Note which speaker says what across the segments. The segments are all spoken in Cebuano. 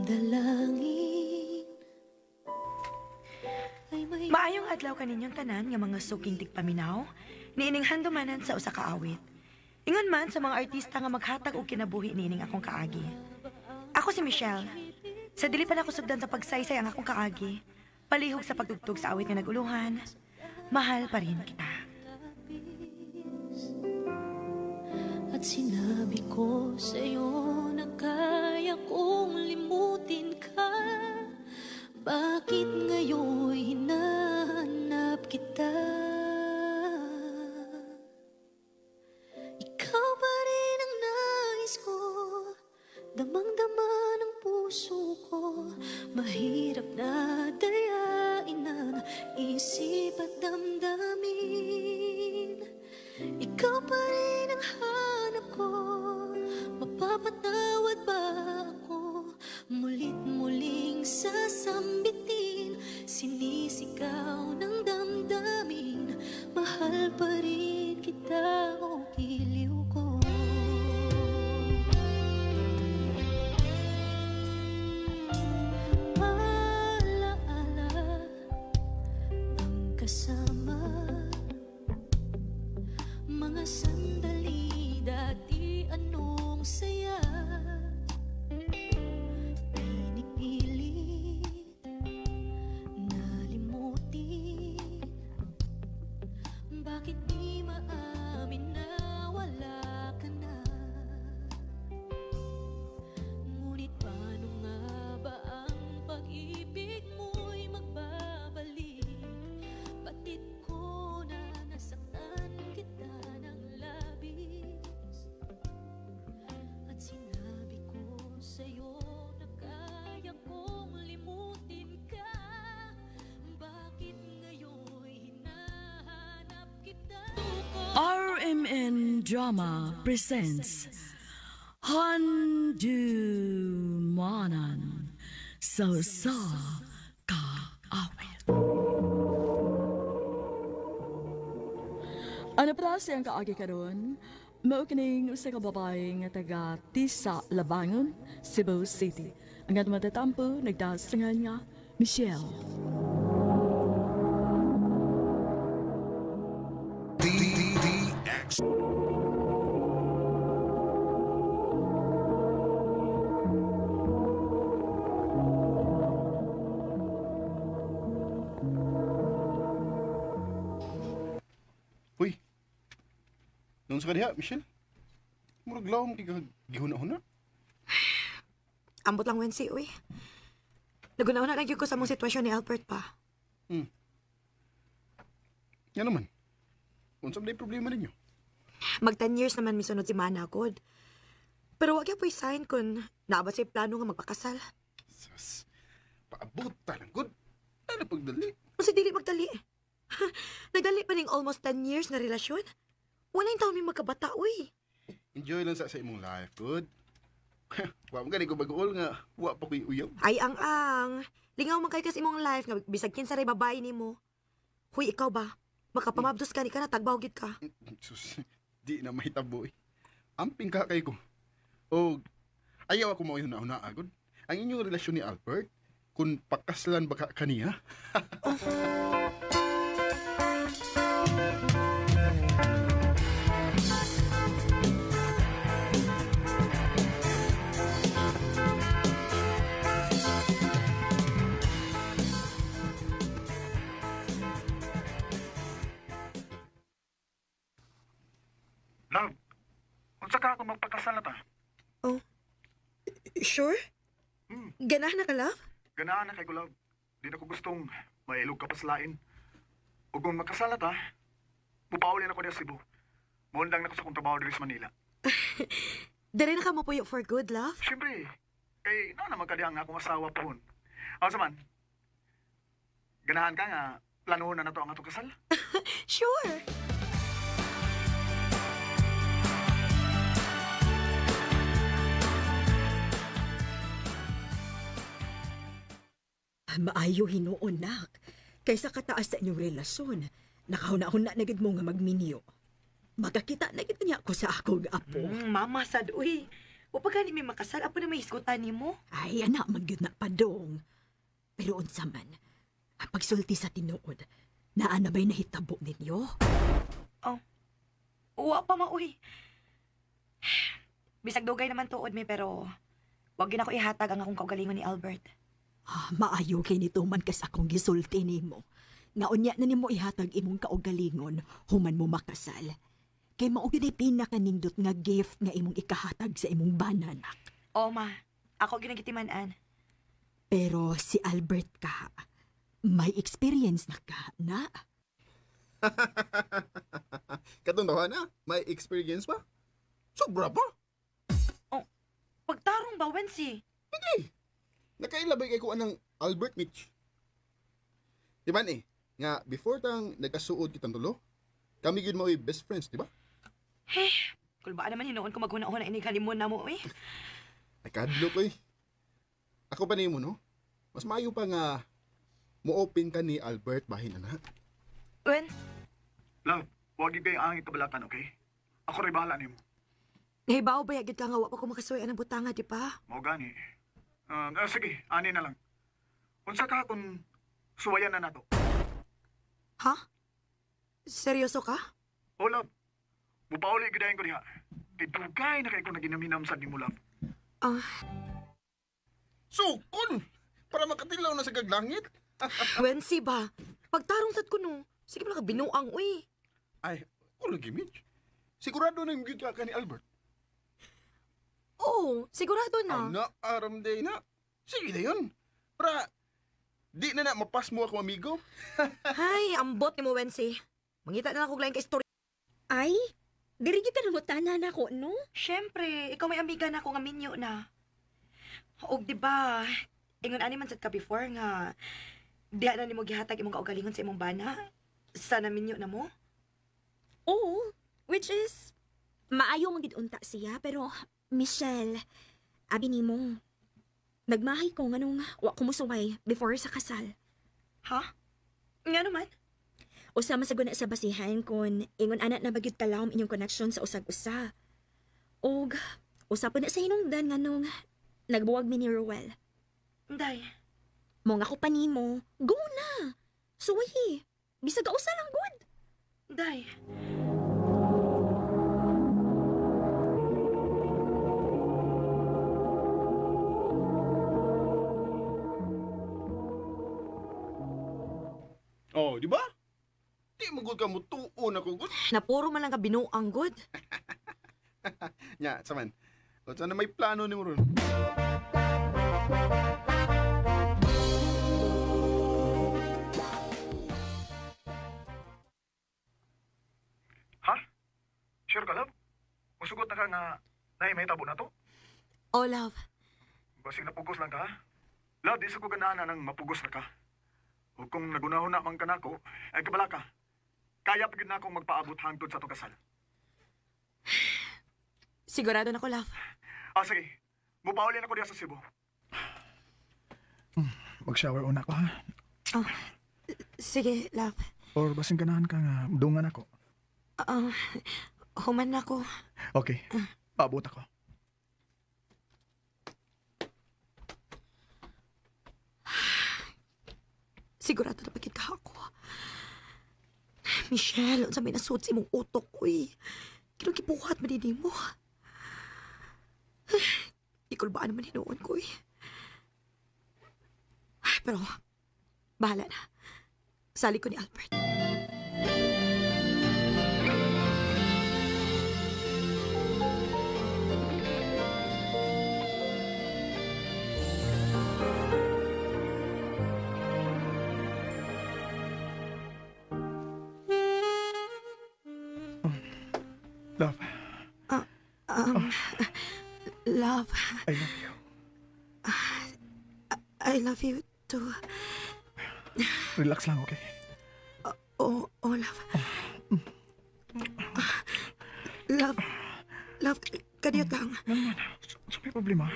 Speaker 1: Dalangin ay may
Speaker 2: Maayong adlaw kaninyong tanan nga mga suking tigpaminaw, niining handumanan sa usa ka awit. Ingon man sa mga artista nga maghatag og kinabuhi niining akong kaagi. Ako si Michelle. Sa dili pa nako sugdan sa pagsaysay ang akong kaagi, palihog sa pagtugtog sa awit nga naguluhan, mahal pa rin kita.
Speaker 1: At sinabi ko sa'yo na kaya kong limutin ka. Bakit ngayon hinahanap kita? Ikaw pa rin ang nais ko, damang-dama ng puso ko. Mahirap na dayain ang isip at damdamin. Ikaw pa rin ang hanap ko, mapapatawad ba ako? Mulit-muling sasambitin, sinisigaw ng damdamin. Mahal pa rin kita, o giliw ko. Alaala ang kasama, mga sandali dati anong saya. Pinipilit na limutin, bakit di maamin na wala ka na? Ngunit paano nga ba ang pag-ibig mo'y magbabalik? Batid ko na nasaktan kita ng labis. At sinabi ko sa'yo na kaya kong limutin ka. Bakit ngayon'y hinahanap kita?
Speaker 3: RMN Drama presents Handumanan sa Usa Ka Awit. Ano pala siyang kaagi karon? Mao kining usa ka babae nga taga Tisa, Labangon, Cebu City. Ang atong matatampo nagdasangan nga Michelle.
Speaker 4: DDDX.
Speaker 5: Uy. Noon sa kaniya, Michelle. Murag lawom kay kag gihuna-huna.
Speaker 2: Ambot lang Wensi, uy. Naguna-una lang gyud ko sa mong sitwasyon ni Albert pa.
Speaker 5: Nga naman. Unsa man problema ninyo?
Speaker 2: Mag 10 years naman misunod si Mana god. Pero wag po'y sign kung naabot sa plano nga magpakasal.
Speaker 5: Sus. Paabot ta lang gud. Ano pagdali?
Speaker 2: Unsa dili magdali? Nagdali pa ning almost 10 years na relasyon. Wala yung taon mi magkabata, uy.
Speaker 5: Enjoy lang sa imong life, good. Wa man gani ko baguol nga wa pa ko'y uyab.
Speaker 2: Ay, ang. Lingaw man kay kas imong life nga bisag kinsa ray babae nimo. Huy, ikaw ba? Makapamabdos ka ni ka na tagbaw gid ka.
Speaker 5: Sus, di na mahitabo eh. Amping ka kay ko. O ayaw ako mao huna-huna agad. Ang inyong relasyon ni Albert, kung pakaslan ba ka kaniya?
Speaker 6: Love, unsa ka kung magpakasal na ta?
Speaker 2: Oh. Sure?
Speaker 6: Hmm.
Speaker 2: Ganahan na ka, love?
Speaker 6: Ganahan na kay ko, love. Di na ko gustong mailog ka pa sa lain. Ug kung magkasal na ta, mupauli na ko diya sa Cebu. Muundang na ko sa akong trabaho diri sa Manila.
Speaker 2: Dere na ka mo puyo for good, love?
Speaker 6: Siyempre, kay na naman kadiha ang akong asawa pohon. Asa man? Ganahan ka nga, planuhon na nato ang atong kasal?
Speaker 2: Sure!
Speaker 7: Maayo hinuon, nak. Kaysa kataas sa inyong relasyon, nakahuna-huna na gid mo nga magminyo. Magakita na gid niya ako sa akong apo.
Speaker 2: Mama sad, uy. Wa pa gani may makasal, apo na may hisgutan nimo.
Speaker 7: Ay, anak, magyud na padong. Pero unsa man, ang pagsulti sa tinuod, naa na ba'y nahitabo ninyo?
Speaker 2: Wa pa mauy. Bisag dugay naman tuod mi pero wag gyud ako ihatag ang akong kaugalingon ni Albert.
Speaker 7: Ah, maayo kay nito man kas akong gisulti nimo. Nga unya na nimo ihatag imong kaugalingon human mo makasal. Kay mao gyud ay pinakanindot nga gift nga imong ikahatag sa imong bana, nak.
Speaker 2: O ma, ako ginagitiman-an.
Speaker 7: Pero si Albert ka, may experience na ka, na?
Speaker 5: Katong tawa na, may experience pa? Sobra pa.
Speaker 2: Pagtarong ba, Wensi?
Speaker 5: Nakailabay kay ko anang Albert Mitch. Di ba ni? Nga before tang nagkasuod kitang tulo, kami gyud mao'y best friends, di ba?
Speaker 2: Kulbaan naman hinuon ko maghuna-huna ini kalimon na mo, eh.
Speaker 5: Nakadlok oy. Ako pa nimo no. Mas maayo pa nga mo-open ka ni Albert bahin ana.
Speaker 2: Wen,
Speaker 6: Love, wag gyud kay angit kabalakan, okay? Ako rin bahala nimo.
Speaker 2: nahibaw ba yagid ka nga wa pa ko makasuy anang butanga, di ba?
Speaker 6: Mao gani. Sige, ani na lang. Unsa ka kung suwayan na nato?
Speaker 2: Ha? Seryoso ka?
Speaker 6: Oh, love. Mupauli gyud ko diha. Kay dugay na kay ko naginaminam sad nimo, love.
Speaker 2: Ah,
Speaker 5: Sukon! Para makatilaw na sa kaglangit.
Speaker 2: Wensi ba? Pagtarong sad ko no. Sige pala ka binuang, uy.
Speaker 5: Ay, ko lagi Mitch. Sigurado na yung gyud ka ni Albert.
Speaker 2: Oo, sigurado na.
Speaker 5: Ana, aram day na. Sige na yun. Para di na na mapas mo ako amigo.
Speaker 2: Hay, ambot ni mo, Wensi. Mangita na lang kog lain ka istorya.
Speaker 1: Ay, diri gyud ka nangutana nako, no?
Speaker 2: Siyempre, ikaw may amiga na ako nga minyo na. Og di ba, ingon ani man sad ka before nga diha na nimo gihatag imong kaugalingon sa imong bana. Sana minyo na mo.
Speaker 1: Oo, which is maayo man gid unta siya pero Michelle, abi nimo nagmahay ko nganong wa ko musuway before sa kasal.
Speaker 2: Ha? Nga naman.
Speaker 1: Usa man sa guna sa basihan kon ingon ana na bagyod kalawom inyong connection sa usag-usa. Og usa po na sa hinungdan nganong nagbuwag mi ni Ruel.
Speaker 2: Inday.
Speaker 1: Mo nga ko pa nimo, go na. Suway. Bisag usa lang good.
Speaker 2: Inday.
Speaker 5: Oh, di ba? Di mo gud ka mo tuon ako gud.
Speaker 2: Napuro man lang ka binuang good.
Speaker 5: Nya, saman. O sana may plano nimo ron.
Speaker 6: Ha? Sure ka, love? Musugot na ka nga naay may tabo na to?
Speaker 2: Oh, love.
Speaker 6: Basig napugos lang ka, ha? Love, di sa ko ganahan na nang mapugos na ka. O kung nagunahon na man ka nako, ay kabala ka. Kaya pa gyud na akong magpaabot hangtod sa atong kasal.
Speaker 2: Sigurado na ko, love.
Speaker 6: Ah, sige. Mupauli na ko diha sa Cebu. Mag-shower una ko, ha?
Speaker 2: Sige, love.
Speaker 6: Or basing ganahan ka nga, dungan ako.
Speaker 2: Ah, human na ko.
Speaker 6: Okay. Paabot ako.
Speaker 2: Sigurado na pagkit ka ako. Michelle, unsa may nasuot sa imong utok, uy. Kinugibuhat man din mo. Ikulbaan naman hinuon ko, eh. Pero, bahala na. Sali ko ni Albert.
Speaker 6: Love,
Speaker 2: Love,
Speaker 6: I love you.
Speaker 2: I love you too.
Speaker 6: Relax lang, okay?
Speaker 2: Oh, oh, love. Love, love, kadiyot lang.
Speaker 6: Ano man? So, may problema?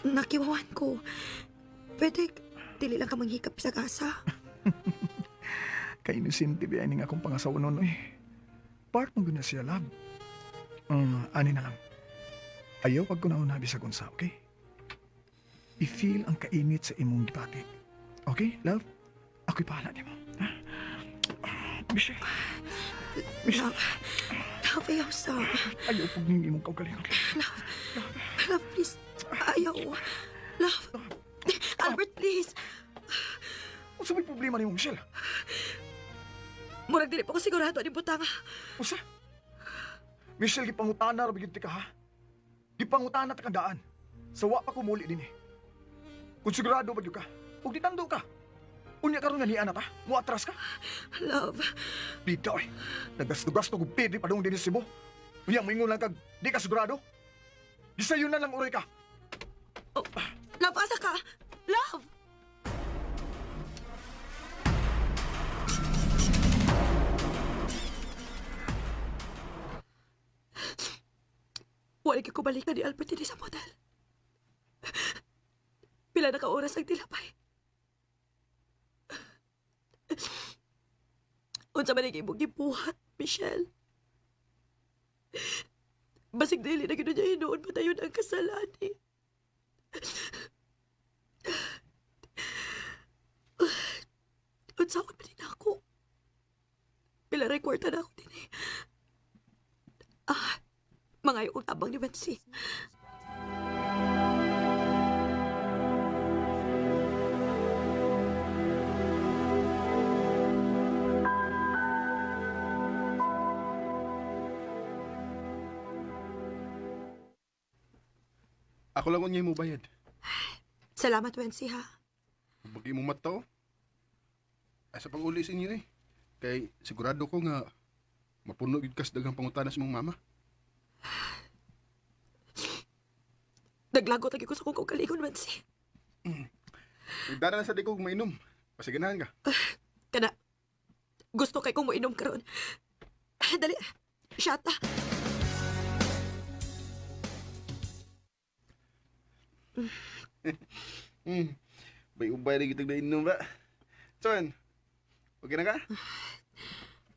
Speaker 2: Nakiwawan ko. Pwede, dili lang ka manghikap sa gasa.
Speaker 6: Kainusinti ba ining akong pangasawa noon, eh. Part mong na siya, love. Ani na lang. Ayaw pag kunauna bisag unsa, okay? I-feel ang kainit sa imong gipati. Okay, love? Ako'y pahala nimo. Ha? Michelle. Michelle.
Speaker 2: Love. Love, ayaw sa.
Speaker 6: Ayaw pag ning imong kaugalingon.
Speaker 2: Love. Love, please. Ayaw. Love. Albert, please.
Speaker 6: Unsa may problema nimo, Michelle?
Speaker 2: Murag dili pa ko sigurado ani butang.
Speaker 6: Unsa? Michelle, gipangutana ra gyud ka ha? Gipangutana ta kandaan. Sa wa pa ko muli dinhi. Kung sigurado ba gyud ka, ug ditando ka. Unya karon nga niya na ta, mo atras ka.
Speaker 2: Love.
Speaker 6: Bida oy. Naggasto-gasto kog pwede padung dinhi sa Cebu. Unya moingon lang kag di ka sigurado. Gisayon na lang uroy ka.
Speaker 2: Oh, love, asa ka? Love! Wala ko balikan ni Albert dinhi sa motel. Pila na ka oras ang tilapay. Unsa man ang imong gibuhat, Michelle? Basig dili na gyud niya hinuon patayon ang kasalani. Unsa man din ako? Pila ray kwarta na ako dinhi. Ah, mangayo og tabang ni Wency.
Speaker 5: Ako lang unyay mo bayad.
Speaker 2: Salamat, Wency, ha.
Speaker 5: Bagi mo mata, oh. Ay, sa pag-uli sa inyo eh. Kay sigurado ko nga mapuno gid kas daghang pangutana sa imong mama.
Speaker 2: Naglagot lagi ko sa akong kaugalingon, Wency.
Speaker 5: Nagdana na sa di ko mainom. Pasiganahan ka.
Speaker 2: Kana, gusto kay kong moinom karon. Dali, shot ta.
Speaker 5: Bay ubay na kitag nainom ba? Son, okay na ka?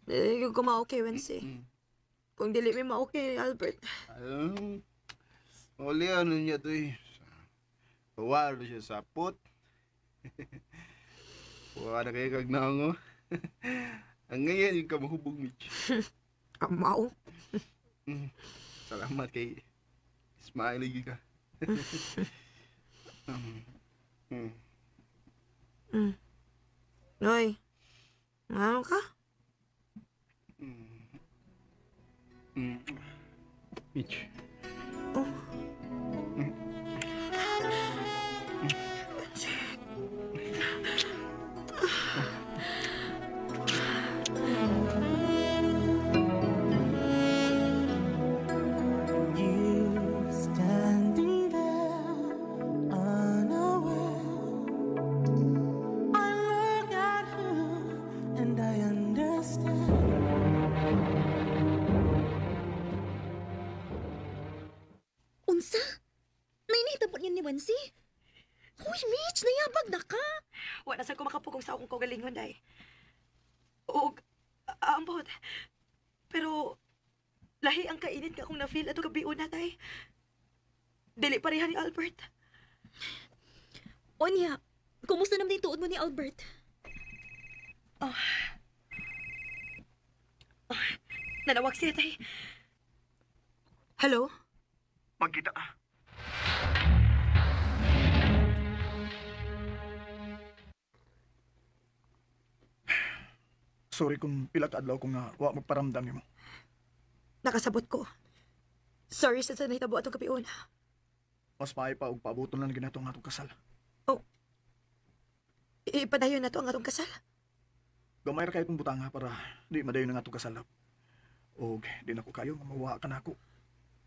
Speaker 2: Dili ko ma-okay, Wency. Kung dili mi ma-okay, Albert.
Speaker 5: Uli, ano niya to eh. Walo siya sapot. Wala na kayo kag naong, oh. Ang ngayon, yung kamahubog, Mitch.
Speaker 2: Amaw.
Speaker 5: Salamat kay smiley ka.
Speaker 2: Noy, ano ka?
Speaker 5: Mitch.
Speaker 2: Oh.
Speaker 4: You standing there unaware. I look at you and I understand.
Speaker 1: Unsa? Nainita po niya ni Wency? Uy, Mitch, nayabag na ka.
Speaker 2: Wala sa ko makapugong sa akong kaugalingon, day. Og, ambot. Pero, lahi ang kainit nga akong na-feel ato gabi una, tay. Dili pareha ni Albert.
Speaker 1: Onya, kumusta naman yung tuod mo ni Albert?
Speaker 2: Nanawag siya, tay. Hello?
Speaker 6: Magkita ka. Sorry kung pila ka adlaw ko nga wa magparamdam nimo.
Speaker 2: Nakasabot ko. Sorry sa nahitabo atong gabi una.
Speaker 6: Mas maayo pa og paabuton lang ginato ang atong kasal.
Speaker 2: Ipadayon na to ang atong kasal.
Speaker 6: Gamay ra kayo kong butanga para di madayon ang atong kasal. Og di na ko kayo nga mawa ka nako.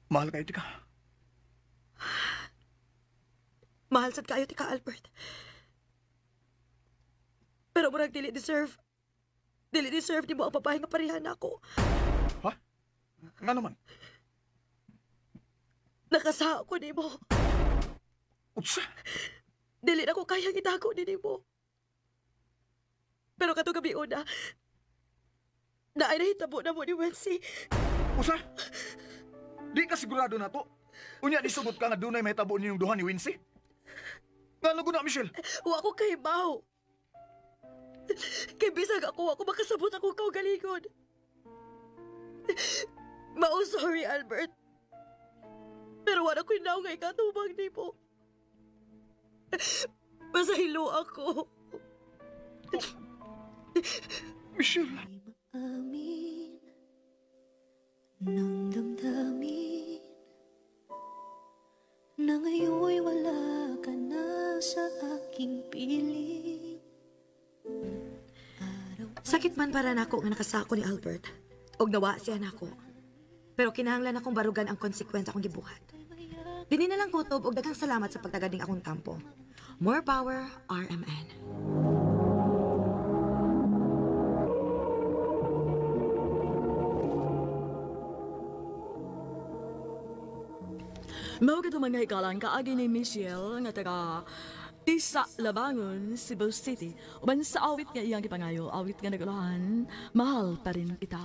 Speaker 6: Mahal kayo tika.
Speaker 2: Mahal sad kayo tika, Albert. Pero murag dili deserve. Dili deserve nimo ang babae nga pareha nako.
Speaker 6: Ha? Nga naman?
Speaker 2: Nakasaha ko nimo.
Speaker 6: Unsa?
Speaker 2: Dili na ko kayang itago ni nimo. Pero katong gabi una, naay nahitabo na mo ni Wency.
Speaker 6: Unsa? Di ka sigurado na to? Unya nisugot ka nga dunay mahitabo ninyong duha ni Wincy? Ngano guna, Michelle?
Speaker 2: Wa ko kahibaw. Kay bisag ako, wa ko makasabot akong kaugalingon. Mao sorry, Albert. Pero wala ko'y naong nga ikatubang nimo. Masahilo ako.
Speaker 6: Michelle.
Speaker 8: Amin ng damdamin na ngayon'y wala ka na sa aking piling.
Speaker 2: Sakit man para nako nga nakasako ni Albert. Og nawa siya nako. Pero kinahanglan akong barugan ang konsekwensya akong gibuhat. Dini na lang kutob og daghang salamat sa pagtagad ning akong tampo. More power, RMN.
Speaker 3: Mao kadto mga hikalang kaagi ni Michelle nga taga Tisa Labangon, Cebu City. Uban sa awit nga iyang gipangayo, awit nga nagulahan, mahal pa rin kita.